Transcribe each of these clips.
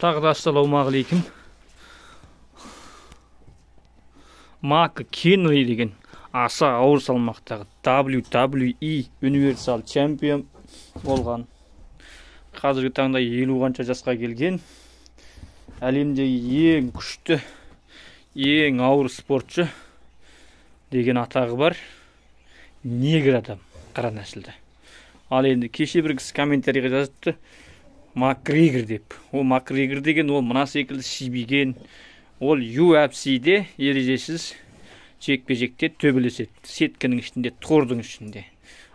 Тағы да ассалаумағалейкум. Мак Кенри деген аса ауыр салмақтағы WWE Universal Champion болған. Қазіргі таңда 50 қанша жасқа келген. Әлемдегі ең күшті, ең ауыр спортшы деген атағы бар. Негр адам, қара нәсілді. Ал енді кеше бір кісі комментарийға жазыпты, Макгрегор деп. Ол Макгрегор деген ол мына секілді шибиген, ол UFC-де ережесіз жекпе-жекте төбелеседі. Сеткінің ішінде, тордың ішінде.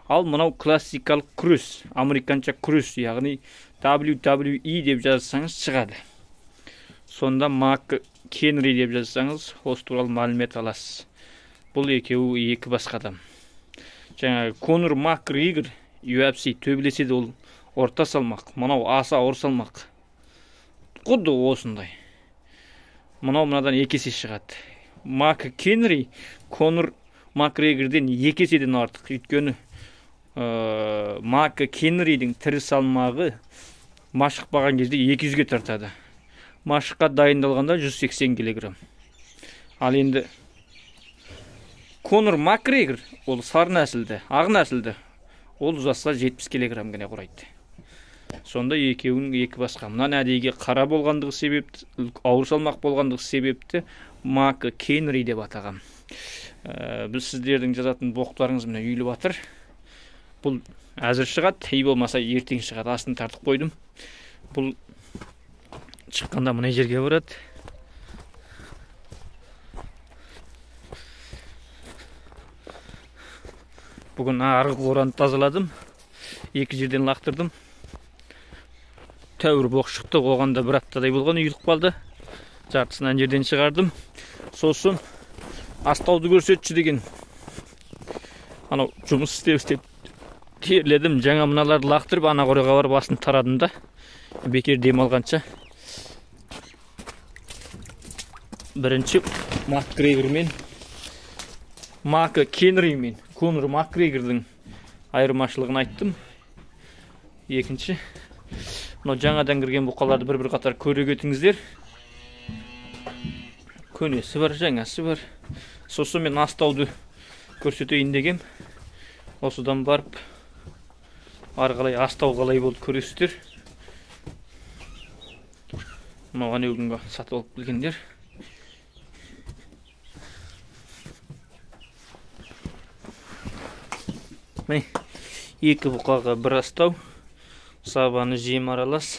Ал мынау классикалық күрес, американша күрес, яғни WWE деп жазсаңыз шығады. Сонда Мак Кенри деп жазсаңыз, осы туралы мәлімет аласыз. Бұл екеуі екі басқа адам. Жаңағы Конор Макгрегор UFC төбелеседі, ол орта салмақ, мынау аса ауыр салмақ. Құдды осындай. Мынау мынадан екі есе шығады. Мак Кенри Конор Макгрегорден екі еседен артық. Өйткені Мак Кенридің тірі салмағы машықпаған кезде 200-ге тартады. Машыққа дайындалғанда 180 килограмм. Ал енді Конор Макгрегор ол сары нәсілді, ақ нәсілді. Ол ұзатса 70 килограмм ғана құрайды. Сонда екеуінің екі басқа. Мынан әдейіге қара болғандығы себепті, ауыр салмақ болғандығы себепті Мак Кенри деп атаған. Біз сіздердің жазатын боқтарыңыз міне үйіліп жатыр. Бұл әзір шығады, ей болмаса ертең шығады. Астын тартып қойдым. Бұл шыққанда мына жерге барады. Бүгін арғы қораны тазаладым. Екі жерден лақтырдым. Тәуір боқ шықты, оған да бір аптадай болған, үйіліп қалды. Жартысын ана жерден шығардым. Сосын астауды көрсетші деген. Анау жұмыс істеп істеп терледім. Жаңа мыналарды лақтырып, ана қораға барып астын тарадым да. Бекер дем алғанша. Бірінші Макгрегор мен Мак Кенри мен Конор Макгрегордың айырмашылығын айттым. Екінші, мынау жаңадан кірген бұқаларды бір-бір қатар көре кетіңіздер. Көнесі бар, жаңасы бар. Сосын мен астауды көрсетейін дегем. Осыдан барып ары қалай астау қалай болды көресіздер. Мынау әнеу күнгі сатып алып келгендер. Міне, екі бұқаға бір астау, сабаны жем аралас.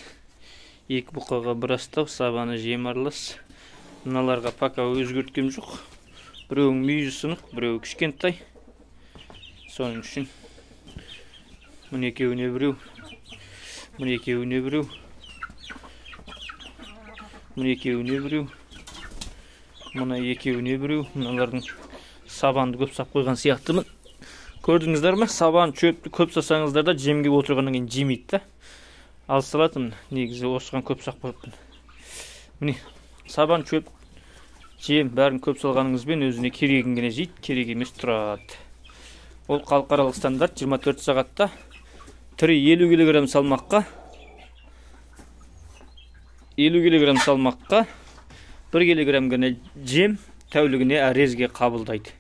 Екі бұқаға бір астау, сабаны жем аралас. Мыналарға пока өзгерткем жоқ. Біреуінің мүйізі сынық, біреуі кішкентай. Соның үшін мына екеуіне біреу, мына екеуіне біреу, мына екеуіне біреу, мына екеуіне біреу. Мыналардың сабанды көп сап қойған сияқтымын. Көрдіңіздер ме? Сабан шөпті көп сасаңыздар да жемге отырғаннан кейін жемейді да. Ал салатым негізі осыған көп сап қойыппын. Міне, сабан шөп жем бәрін көп салғаныңызбен өзіне керегін ғана жейді, керек емес тұрады. Ол халықаралық стандарт 24 сағатта тірі 50 килограмм салмаққа 50 килограмм салмаққа 1 килограмм ғана жем тәулігіне әрезге қабылдайды.